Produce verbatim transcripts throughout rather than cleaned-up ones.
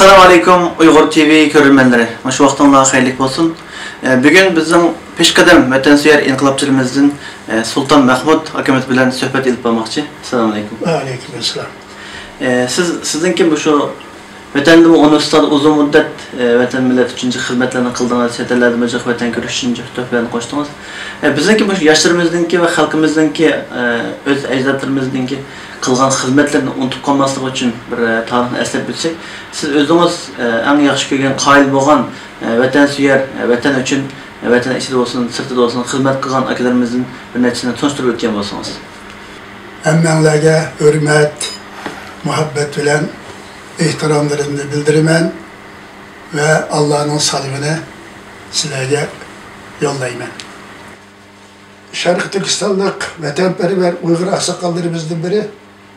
ئەسسالامۇ ئەلەيكۇم، ئۇيغۇر تىۋى كۆرۈرمەنلىرى. مۇشۇ ۋاقتىڭلار خەيرلىك بولسۇن. ئە، بۈگۈن بىزنىڭ پېشقەدەم ۋەتەنسۆيەر ئىنقىلابچىلىرىمىزدىن، ئە، سۇلتان مەھمۇد ئاكىمىز بىلەن سۆھبەت ئېلىپ بارماقچى. ئەسسالامۇ ئەلەيكۇم. ۋەئەلەيكۇم ئەسسالام. ئە، سىز، سىزنىڭكى مۇشۇ ۋەتەندىمۇ ئۇنىۋېرسىتېتتا ئۇزۇن مۇددەت، ئە، ۋەتەن مىللەت ئۈچۈن خىزمەتلەرنى قىلدىڭىز، چەت ئەللەردىمۇ جىق ۋەتەن كۈرىشى ئۈچۈن جىق تۆھپىلەرنى قوشتىڭىز. ئە، بىزنىڭكى مۇشۇ ياشلىرىمىزنىڭكى ۋە خەلقىمىزنىڭكى، ئە، ئۆز ئەجدادلىرىمىزنىڭكى قىلغان خىزمەتلىرىنى ئۇنتۇپ قالماسلىقى ئۈچۈن بىر، ئە، تارىخنى ئەسلەپ ئۆتسەك، سىز ئۆزىڭىز، ئە، ئەڭ ياخشى كۆرگەن، قايىل بولغان، ئە، ۋەتەنسۆيەر، ئە، ۋەتەن ئۈچۈن، ئە، ۋەتەن ئىچىدە بولسۇن، سىرتىدا بولسۇن، خىزمەت قىلغان ئاكىلىرىمىزدىن بىر نەچچىسىنى تونۇشتۇرۇپ ئۆتكەن بولسىڭىز. ھەممەڭلارگە ھۆرمەت، مۇھەببەت بىلەن ئېھتىراملىرىمنى بىلدۈرىمەن ۋە ئاللانىڭ سالىمىنى سىلەرگە يوللايمەن. شەرقىي تۈركىستانلىق ۋەتەنپەرۋەر ئۇيغۇر ئاقساقاللىرىمىزدىن بىرى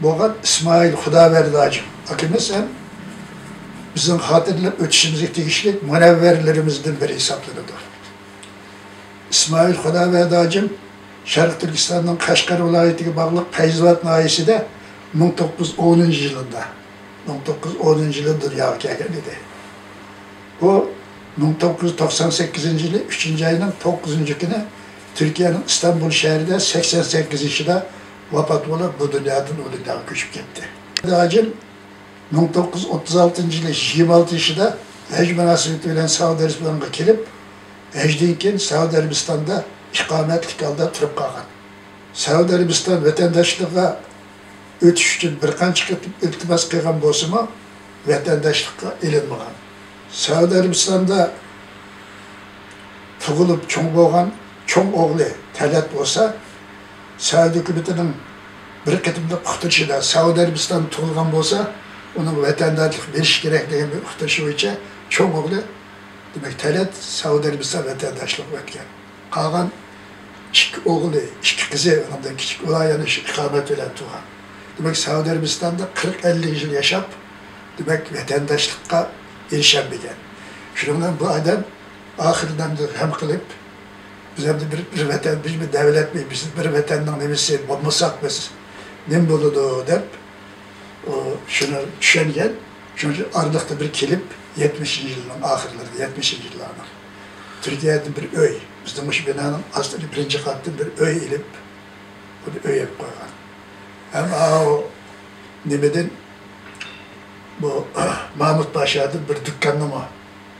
بولغان ئىسمائىل خۇدابەردى ھاجىم ئاكىمىز ھەم بىزنىڭ خاتىرىلەپ ئۆتۈشىمىزگە تېگىشلىك مۇنەۋۋەرلىرىمىزدىن بىرى ھېسابلىنىدۇ. ئىسمائىل خۇدابەردى ھاجىم شەرقىي تۈركىستاننىڭ قەشقەر ۋىلايىتىگە باغلىق پەيزىۋات ناھىيەسىدە مىڭ توققۇز يۈز ئونىنچى يىلىدا، مىڭ توققۇز يۈز ئونىنچى يىلى دۇنياغا كەلگەن ئىدى. ئۇ مىڭ توققۇز يۈز توقسان سەككىزىنچى يىلى ئۈچىنچى ئاينىڭ توققۇزىنچى كۈنى تۈركىيەنىڭ ئىستانبۇل شەھىرىدە سەكسەن سەككىز يېشىدا ۋاپات بولۇپ، بۇ دۇنيادىن ئۇ دۇنياغا كۆچۈپ كەتتى. ھاجىم مىڭ توققۇز يۈز ئوتتۇز ئالتىنچى يىلى يىگىرمە ئالتە يېشىدا ھەج مۇناسىۋىتى بىلەن سەئۇدى ئەرەبىستانغا كېلىپ، ھەجدىن كېيىن سەئۇدى ئەرەبىستاندا ئىقامەتلىك ھالدا تۇرۇپ قالغان. سەئۇدى ئەرەبىستان ۋەتەنداشلىقىغا ئۆتۈش ئۈچۈن بىر قانچە قېتىم ئىلتىماس قىلغان بولسىمۇ، ۋەتەنداشلىققا ئېلىنمىغان. سەئۇدى ئەرەبىستاندا تۇغۇلۇپ چوڭ بولغان چوڭ ئوغلى تەلەت بولسا، سەئۇدى ھۆكۈمىتىنىڭ بىر قېتىملىق ئۇقتۇرۇشىدا سەئۇدى ئەرەبىستاندا تۇغۇلغان بولسا، ئۇنىڭ ۋەتەنداشلىق بېرىش كېرەك دېگەن بىر ئۇقتۇرۇشى بويىچە چوڭ ئوغلى، دېمەك، تەلەت سەئۇدى ئەرەبىستان ۋەتەنداشلىقىغا ئۆتكەن. قالغان ئىككى ئوغلى، ئىككى قىزى ئۇنىڭدىن كىچىك، ئۇلار يەنە شۇ ئىقامەت بىلەن تۇرغان. دېمەك، سەئۇدى ئەرەبىستاندا قىرىق ئەللىك يىل ياشاپ، دېمەك، ۋەتەنداشلىققا ئېرىشەلمىگەن. شۇنىڭ بىلەن بۇ ئادەم ئاخىرىدا غەم قىلىپ، بىز ئەمدى بىر، بىر ۋەتەن، بىز بىر دەۋلەتمۇ، بىز بىر ۋەتەننىڭ نېمىسى بولمىساق، بىز نېمە بولىدۇ دەپ، ئۇ شۇنى چۈشەنگەن. شۇنىڭ ئۈچۈن ئارىلىقتا بىر كېلىپ، يەتمىشىنچى يىلنىڭ ئاخىرلىرىدا، يەتمىشىنچى يىللارنىڭ تۈركىيەدىن بىر ئۆي، بىزنىڭ مۇشۇ بىنانىڭ ئاستىدا بىرىنچى قاتتىن بىر ئۆي ئېلىپ، بۇنى ئۆي ئېلىپ قويغان. ھەم ئاۋۇ نېمىدىن، بۇ مامۇت پاشادىن بىر دۇكاننىمۇ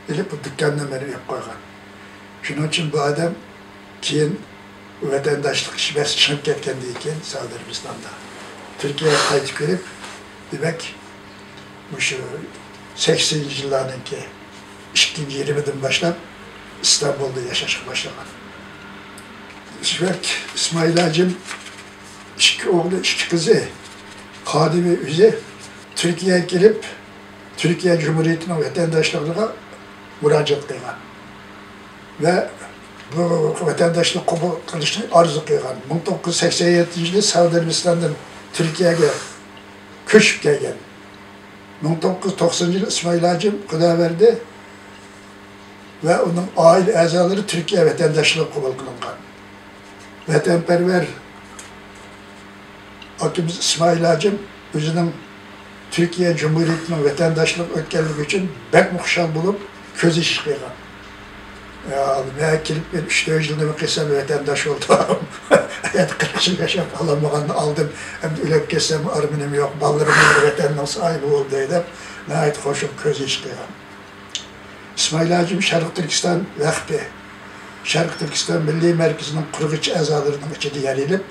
ئېلىپ، بۇ دۇكاننى مەن ئېلىپ قويغان. شۇنىڭ ئۈچۈن بۇ ئادەم كېيىن ۋەتەنداشلىق ئىشى بەس چىقىپ كەتكەندىن كېيىن، سەئۇدى ئەرەبىستاندا تۈركىيەگە قايتىپ كېلىپ، دېمەك، مۇشۇ سەكسىنىنچى يىللارنىڭكى ئىككىنچى يېرىمىدىن باشلاپ ئىستانبۇلدا ياشاشقا باشلىغان. شۇ ۋاقىت ئىسمائىل ھاجىم ئىككى ئوغلى، ئىككى قىزى، خادىمى ئۆزى تۈركىيەگە كېلىپ، تۈركىيە جۇمھۇرىيىتىنىڭ ۋەتەنداشلىقىغا مۇراجىئەت قىلغان ۋە بۇ ۋەتەنداشلىق قوبۇل قىلىشنى ئارزۇ قىلغان. مىڭ توققۇز يۈز سەكسەن يەتتىنچى يىلى سەئۇدى ئەرەبىستاندىن تۈركىيەگە كۆچۈپ كەلگەن. مىڭ توققۇز يۈز توقسىنىنچى يىلى ئىسمائىل ھاجىم خۇدابەردى ۋە ئۇنىڭ ئائىلە ئەزالىرى تۈركىيە ۋەتەنداشلىقى قوبۇل قىلىنغان. ۋەتەنپەرۋەر ئاكىمىز ئىسمائىل ھاجىم ئۆزىنىڭ تۈركىيە جۇمھۇرىيىتىنىڭ ۋەتەنداشلىقى ئۆتكەنلىكى ئۈچۈن بەكمۇ خۇشال بولۇپ، كۆز يېشى قىلغان. يا، مەن كېلىپ بىر ئۈچ تۆت يىل نېمە قىلسام، ۋەتەنداش بولدۇم. ھايات قىرىق يىل ياشاپ، ئالالمىغاننى ئالدىم. ئەمدى ئۆلۈپ كەتسەم، ئارمىنىم يوق، بالىلىرىم ۋەتەننىڭ ساھىبى بولدى، دەپ ناھايىتى قوشۇپ كۆز يېشى قىلغان. ئىسمائىل ھاجىم شەرقىي تۈركىستان ۋەقپى، شەرقىي تۈركىستان مىللىي مەركىزىنىڭ قۇرغۇچى ئەزالىرىنىڭ ئىچىدە يەر ئېلىپ،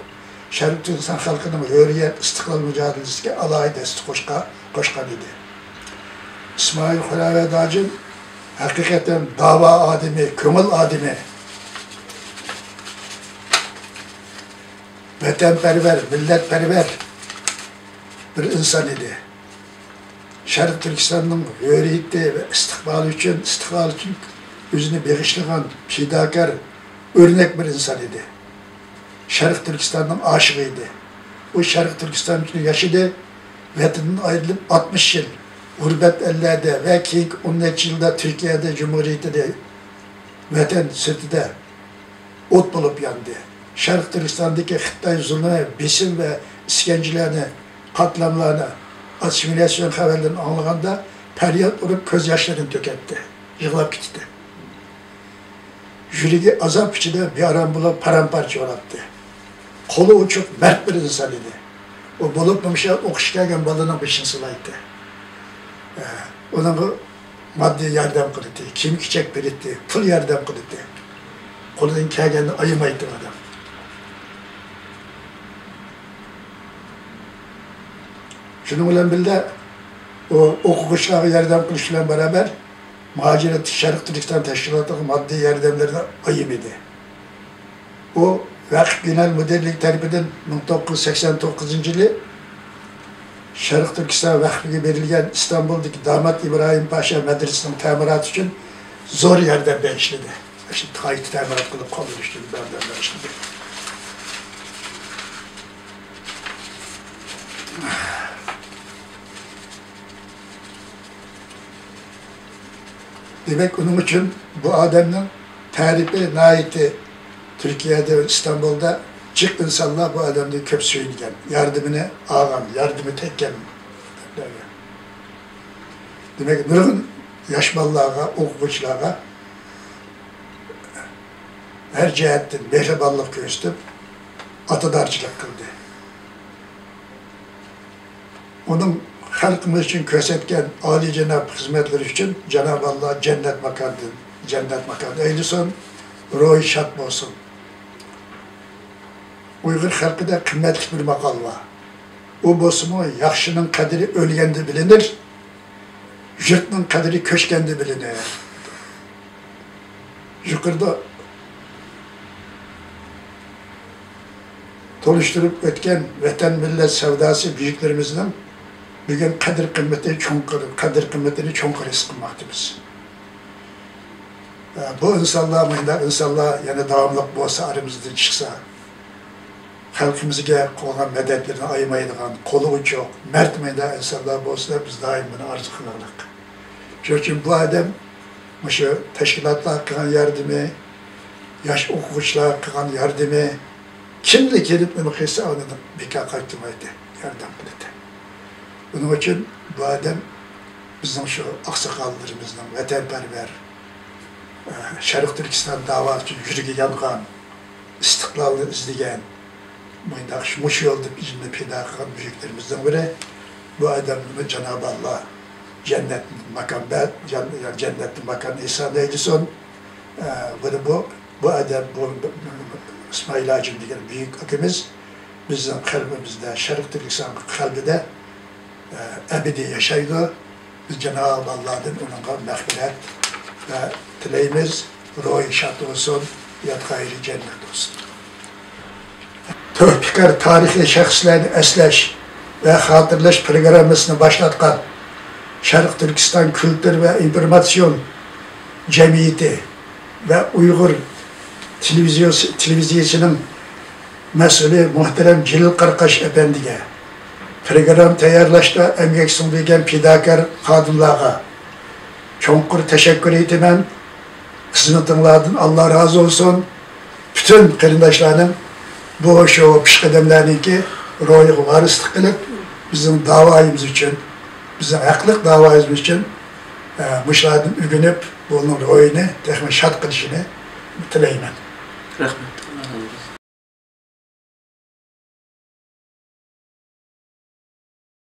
شەرقىي تۈركىستان خەلقىنىڭ ھۆرىيەت، ئىستىقلال مۇجادىلىسىگە ئالاھىدە ھەسسە قوشقا-، قوشقان ئىدى. ئىسمائىل خۇدابەردى ھاجىم ھەقىقەتەن داۋا ئادىمى، كۆڭۈل ئادىمى، ۋەتەنپەرۋەر، مىللەتپەرۋەر بىر ئىنسان ئىدى. شەرقىي تۈركىستاننىڭ ھۆرىيىتى ۋە ئىستىقبالى ئۈچۈن، ئىستىقلال ئۈچۈن ئۆزىنى بېغىشلىغان پىداكار، ئۆرنەك بىر ئىنسان ئىدى. شەرقىي تۈركىستاننىڭ ئاشىقى ئىدى. ئۇ شەرقىي تۈركىستان ئۈچۈن ياشىدى. ۋەتىنىدىن ئايرىلىپ ئاتمىش يىل غۇربەت ئەللەردە ۋە كېيىنكى ئون نەچچە يىلدا تۈركىيەدە جۇمھۇرىيىتىدە، ۋەتەن سىرتىدا ئوت بولۇپ ياندى. شەرقىي تۈركىستاندىكى خىتاي زۇلمى، بېسىم ۋە ئىسكەنجىلەرنى، قاتلاملارنى، ئاسسىمىلياتسىيە خەۋەرلىرىنى ئاڭلىغاندا، پەرياد ئۇرۇپ، كۆز ياشلىرىنى تۆكەتتى، يىغلاپ كېتەتتى. يۈرىكى ئازاب ئىچىدە بىئارام بولۇپ، پارام-پارچە بولاتتى. قولى ئوچۇق، مەرد بىر ئىنسان ئىدى. ئۇ بولۇپمۇ مۇشۇ ئوقۇشقا كەلگەن بالىنىڭ بېشىنى سىلايتتى. ئە، ئۇنىڭغا ماددىي ياردەم قىلاتتى، كىيىم-كېچەك بېرەتتى، پۇل ياردەم قىلاتتى. قولىدىن كەلگەننى ئايىمايتتى ئۇ ئادەم. شۇنىڭ بىلەن بىللە، ئۇ ئوقۇغۇچىلارغا ياردەم قىلىش بىلەن بارابەر، مۇھاجىرەت شەرقىي تۈركىستان تەشكىلاتىغا ماددىي ياردەملەرنى ئايىمىدى. ئۇ ۋەقىپ گېنېرال مۇدىرلىكى تەرىپىدىن مىڭ توققۇز يۈز سەكسەن توققۇزىنچى يىلى شەرقىي تۈركىستان ۋەقپىگە بېرىلگەن ئىستانبۇلدىكى دامات ئىبراھىم پاشا مەدرىسىنىڭ تەمىراتى ئۈچۈن زور ياردەم بېغىشلىدى. شۇ قايتا تەمىرات قىلىپ قالدۇرۇش ئۈچۈن ياردەم بېغىشلىدى. دېمەك، ئۇنىڭ ئۈچۈن بۇ ئادەمنىڭ تەرىپى ناھايىتى، تۈركىيەدە، ئىستانبۇلدا جىق ئىنسانلار بۇ ئادەمدىن كۆپ سۆيۈنگەن، ياردىمىنى ئالغان، ياردىمى تەگكەن. دېمەك، نۇرغۇن ياش بالىلارغا، ئوقۇغۇچىلارغا ھەر جەھەتتىن مېھرىبانلىق كۆرسىتىپ، ئاتىدارچىلىق قىلدى. ئۇنىڭ خەلقىمىز ئۈچۈن كۆرسەتكەن ئالىيجاناب خىزمەتلىرى ئۈچۈن جانابى ئاللا جەننەت ماكاندىن، جەننەت ماكان ئەيلىسۇن، روھى شاد بولسۇن. ئۇيغۇر خەلقىدە قىممەتلىك بىر ماقال بار. ئۇ بولسىمۇ، ياخشىنىڭ قەدرى ئۆلگەندە بىلىنىر، يۇرتنىڭ قەدرى كۆچكەندە بىلىنەر. يۇقىرىدا تونۇشتۇرۇپ ئۆتكەن ۋەتەن، مىللەت سەۋداسى بۈيۈكلىرىمىزنىڭ بۈگۈن قەدىر-قىممىتى چوڭقۇر، قەدىر-قىممىتىنى چوڭقۇر ھېس قىلماقتىمىز. بۇ ئىنسانلار، مۇنداق ئىنسانلار يەنە داۋاملىق بولسا، ئارىمىزدىن چىقسا، خەلقىمىزگە قىلغان مەدەتلىرىنى ئايىمايدىغان، قولى ئوچۇق، مەرد مۇنداق ئىنسانلار بولسا، بىز دائىم بۇنى ئارزۇ قىلغانلىق. شۇنىڭ ئۈچۈن بۇ ئادەم مۇشۇ تەشكىلاتلارغا قىلغان ياردىمى، ياش ئوقۇغۇچىلارغا قىلغان ياردىمى، كىملا كېلىپ نېمە قىلسا، ئۇنى بىكار قايتۇرمايتتى، ياردەم قىلاتتى. بۇنىڭ ئۈچۈن بۇ ئادەم بىزنىڭ شۇ ئاقساقاللىرىمىزنىڭ ۋەتەنپەرۋەر، ئە، شەرقىي تۈركىستان داۋاسى ئۈچۈن يۈرىكى يانغان، ئىستىقلالنى ئىزدىگەن، مۇنداق شۇ، مۇشۇ يولدا جېنىنى پىدا قىلغان بۈيۈكلىرىمىزنىڭ بىرى. بۇ ئادەمنى جانابى ئاللا جەننەت ماكان بە-، جەن-، جەننەتتە ماكان ئېسان ئەيلىسۇن. ئە، بۇنى بۇ، بۇ ئادەم، بۇ، بۇ، بۇ ئىسمائىل ھاجىم دېگەن بۈيۈك ئاكىمىز بىزنىڭ قەلبىمىزدە، شەرقىي تۈركىستان قەلبىدە، ئە، ئەبەدىي ياشايدۇ. بىز جانابى ئاللادىن ئۇنىڭغا مەغپىرەت ۋە تىلەيمىز. روھى شاد بولسۇن، ياتقان يېرى جەننەت بولسۇن. تۆھپىكار تارىخىي شەخسلەرنى ئەسلەش ۋە خاتىرىلەش پىروگراممىسىنى باشلاتقان شەرقىي تۈركىستان كۈلتۈر ۋە ئىنفورماتسىيون جەمئىيىتى ۋە ئۇيغۇر تېلېۋىزىيەسى، تېلېۋىزىيەسىنىڭ مەسئۇلى مۇھتەرەم جېلىل قاراقاش ئەپەندىگە، پىروگرامما تەييارلاشتا ئەمگەك سىڭدۈرگەن پىداكار خادىملارغا چوڭقۇر تەشەككۈر ئېيتىمەن. خىزمىتىڭلاردىن ئاللا رازى بولسۇن. پۈتۈن قېرىنداشلارنىڭ بۇ شۇ پېشقەدەملەرنىڭكى روھىغا ۋارىسلىق قىلىپ، بىزنىڭ داۋايىمىز ئۈچۈن، بىزنىڭ ھەقلىق داۋايىمىز ئۈچۈن، ئە، مۇشۇلاردىن ئۆگىنىپ، بۇنىڭ روھىنى تېخىمۇ شاد قىلىشىنى تىلەيمەن. رەھمەت.